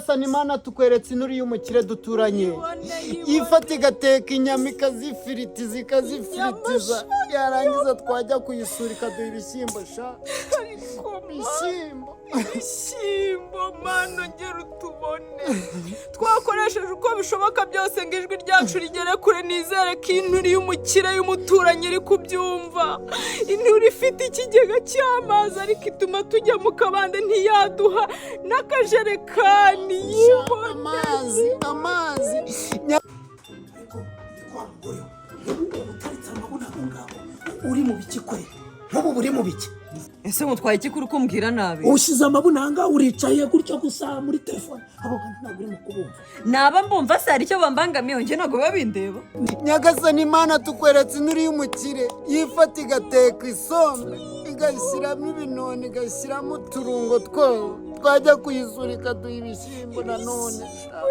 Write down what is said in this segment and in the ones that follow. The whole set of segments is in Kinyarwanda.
Nyagasani Imana, tukweretse inturi y'umukire duturanye. Yibone, yibone. Yifata igateka inyama, ikazifiritiza, ikazifiritiza, yarangiza twajya kuyisura ikaduha ibishyimbo sha. Ariko Ibishyimbo. Ibishyimbo, Mana, ongera utubone. Twakoresheje uko bishoboka byose ngo ijwi ryacu rigere kure. Nizere ko inturi y'umukire y'umuturanyi iri kubyumva. Inturi ifite ikigega cy'amazi, ariko ituma tujya mu kabande, ntiyaduha n'akajerekani. Yibone. Amazi, amazi. Ariko wa mugore we, ubu utaritse amabona aho ngaho, uri mu biki kweri? Nk'ubu buri mu biki? Ese mutwaye iki kuri kumbwira nabi? Ushyize amabuna aha ngaha, uricaye gutyo gusa muri telefone. Abo bantu ntabwo urimo kubumva? Naba mbumva se hari icyo bambangamiye? Njye ntabwo biba bindeba. Nyagasani Imana, tukweretse inturi y'umukire yifata igateka isombe, igashyiramo ibinoni, igashyiramo uturungo twawo, twajya kuyisura ikaduha ibishyimbo nanone sha.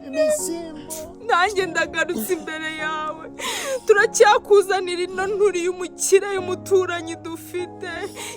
Ibishyimbo. Nanjye ndagarutse imbere yawe, turacyakuzanira ino nturi y'umukire y'umuturanyi dufite.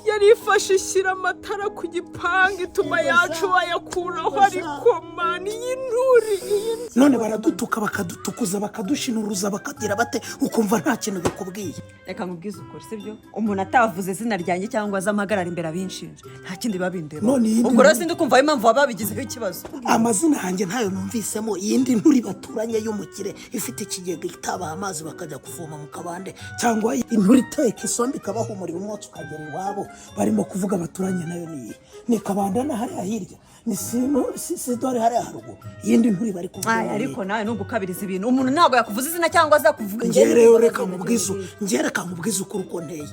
Yarifashe ishyira amatara ku gipangu, ituma yacu bayakuraho. Ariko Mani, iyi nturi, iyi None baradutuka, bakadutukuza, bakadushinuruza, bakagira bate, ukumva nta kintu bikubwiye. Reka nkubwize ukuri, sibyo? Umuntu atavuze izina ryanjye cyangwa aze amagarara imbere abinshinja, nta kindi biba bindeba. None iyi Ubwo rero sindi kumva impamvu baba babigizeho ikibazo. Amazina yanjye ntayo numvisemo. Iyindi nturi baturanye y'umukire ifite ikigega itabaha amazi bakajya kuvoma mu kabande, cyangwa inturi iteka isombe ikabahumurira, umwotsi ukagera iwabo, barimo kuvuga baturanye nayo niyi? Ni Kabandana hariya hirya, ni sino Sidori hariya haruguru. Iyindi nturi bari kuvuga Ay, ni ariko nawe ntugukabiriza ibintu. Umuntu ntabwo yakuvuza izina cyangwa aza kuvuga. Njye rero reka nkubwize ukuri uko nteye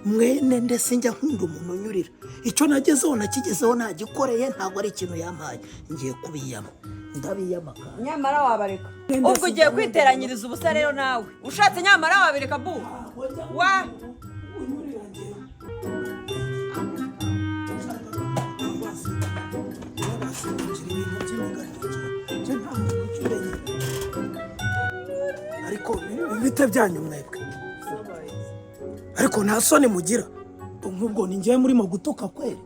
mwene ndetse njya nkunda umuntu unyurira. Icyo nagezeho nakigezeho ntagikoreye, ntabwo ari ikintu yampaye. Ngiye kubiyama, ndabiyama kandi. Nyamara wabareka. Ubwo ugiye kwiteranyiriza ubusa rero nawe ushatse. Nyamara wabireka bu wa. Unyurira njyewe. Ibintu by'imiganiro, njye nta muntu ucyurenyera. Ariko bite byanyu mwebwe? Ariko nta soni mugira? Nk'ubwo ni njyewe murimo gutuka kweri?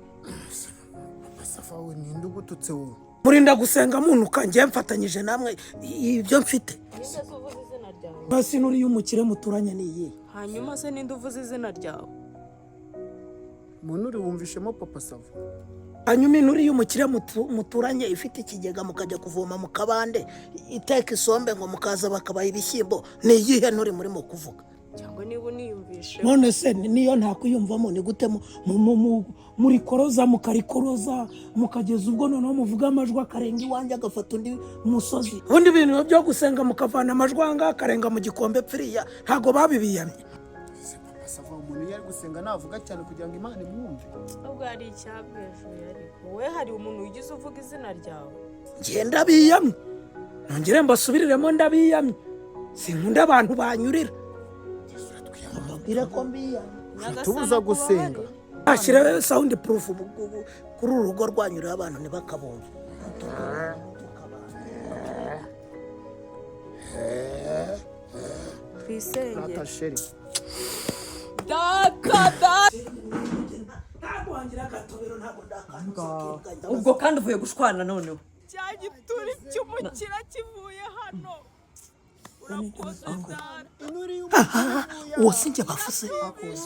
Safa we, ninde ugututse wowe? Murinda gusenga munuka. Njyewe mfatanyije namwe ibyo mfite. Ninde se uvuze izina ryawe? Basi nuriya umukire muturanye ni iyihe? Hanyuma se ninde uvuze izina ryawe? Muntu uri wumvishemo Papa Sava. Hanyuma inturi y'umukire muturanye ifite ikigega, mukajya kuvoma mu kabande, iteka isombe ngo mukaza bakabaha ibishyimbo, ni iyihe nturi murimo kuvuga? Cyangwa niba uniyumvishe. None se niyo ntakwiyumvamo, ni gute murikoroza, mukarikoroza, mukageza ubwo noneho muvuga amajwi akarenga iwanjye, agafata undi musozi? Ubundi ibintu byo gusenga mukavana amajwi aha ngaha akarenga mu gikombe pfiriya, ntabwo babibiyamye? Ese Papa Sava, umuntu iyo ari gusenga navuga cyane kugira ngo Imana imwumve? Ubwo hari icyabwejuye, ariko wowe hari umuntu wigize uvuga izina ryawe? Ngenda biyamye, nongere mbasubiriremo, ndabiyamye. Sinkunda abantu banyurira. Mbabwire ko mbiyamye. Tubuza gusenga. Ashyire sound proof kuri uru rugo rwanyu rero, abantu ntibakabumve. Twisengere. Rata sheri. Data, data. Ntabwo wangira agatobero, ntabwo ndakantu. Ubwo kandi uvuye gushwana noneho. Cya gituri cy'umukira kivuye hano. Urakoze, data. Inturi y'umukire. Uwo si njye bavuze?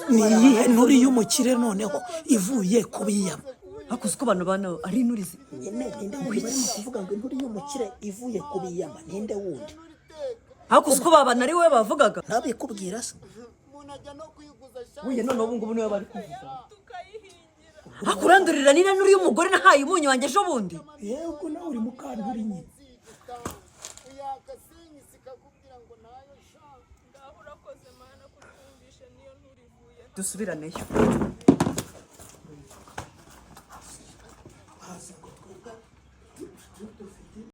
Ni iyihe nturi y'umukire noneho ivuye ku biyama? Hakuze uko abantu bana ari inturi Nyine ninde wundi barimo kuvuga ngo inturi y'umukire ivuye ku biyama? Ninde wundi? Hakuze uko babana ari wowe bavugaga. Ntabikubwira se? Umuntu ajya no kwiguza sha. Buye noneho ubu ngubu niwe bari kuvuga. Tukayihingira. Hakurandurira niba nturi y'umugore nahaye umunyu wanjye ejo bundi. Yego, nawe uri mukanturi nyine. Yakasenyisi ikakubwira ngo nayo sha. Ngaho urakoze, Mana, kutwumvisha niyo nturi ivuye. Dusubiraneyo.